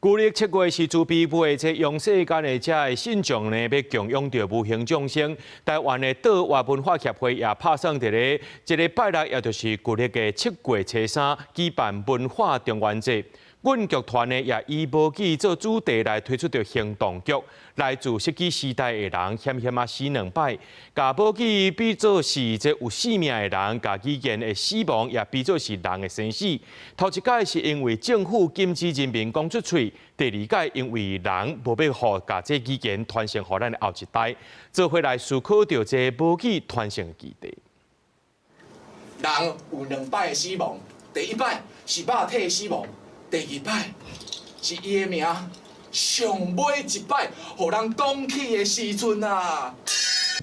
舊曆七月是慈悲節，這陽世間的遮的信眾呢，欲供養著無形眾生。台灣的島越文化協會也拍算佇咧這个拜六，也就是舊曆的七月初三，舉辦文化中元節。阮劇團呢，也以母語做主題來推出著行動劇，來自失語時代的人，險險仔死兩擺，共母語比做是這有性命的人，共語言的死亡也比做是人的生死。頭一擺是因為政府禁止人民講出喙，第二擺因為人無欲予共這語言傳承予咱的後一代，做伙來思考著這母語傳承的議題。人有兩擺的死亡，第一擺是肉體的死亡。第二擺是伊的名上尾一擺，予人講起的時陣啊！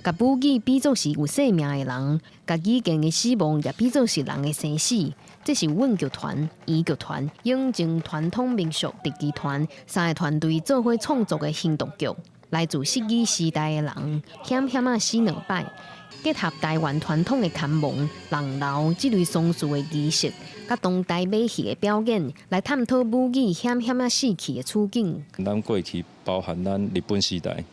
共母語比做是有生命的人，共語言的死亡也比做是人的生死。這是阮劇團、豫劇團、永靖傳統民俗特技團三個團隊做伙創作的行動劇，來自失語時代的人，險險仔死兩擺，結合台灣傳統的牽亡、人流這類喪事的儀式，佮當代馬戲的表演，來探討母語險險仔死去的處境。咱過去包含咱日本時代，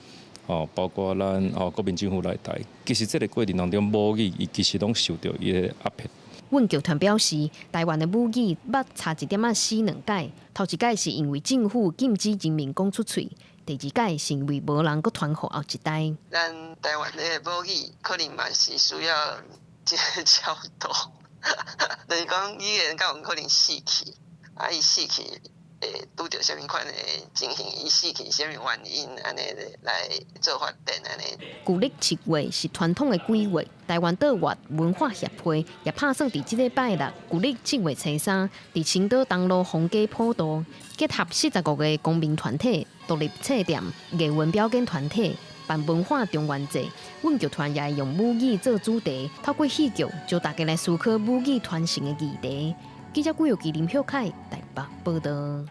哦，包括咱哦國民政府來台，其實這个過程當中，母語伊其實攏受著伊的壓迫。阮劇團表示，台灣的母語捌差一點仔死兩擺，頭一擺是因為政府禁止人民講出喙，第二擺是因為無人閣傳予後一代。咱台灣的母語可能嘛是需要這个角度，就是講語言較有可能死去，啊，伊死去會拄著啥物款的情形，伊死去啥物原因，按呢來做發展按呢。舊曆七月是傳統的鬼月，台灣島越文化協會也拍算佇這个拜六，舊曆七月初三，佇青島東路皇家普渡，結合45個公民團體、獨立冊店、藝文表演團體，辦文化中元節。阮劇團也會用母語做主題，透過戲劇，招大家來思考母語傳承的議題。記者郭玉琪、林秀凱台北報導。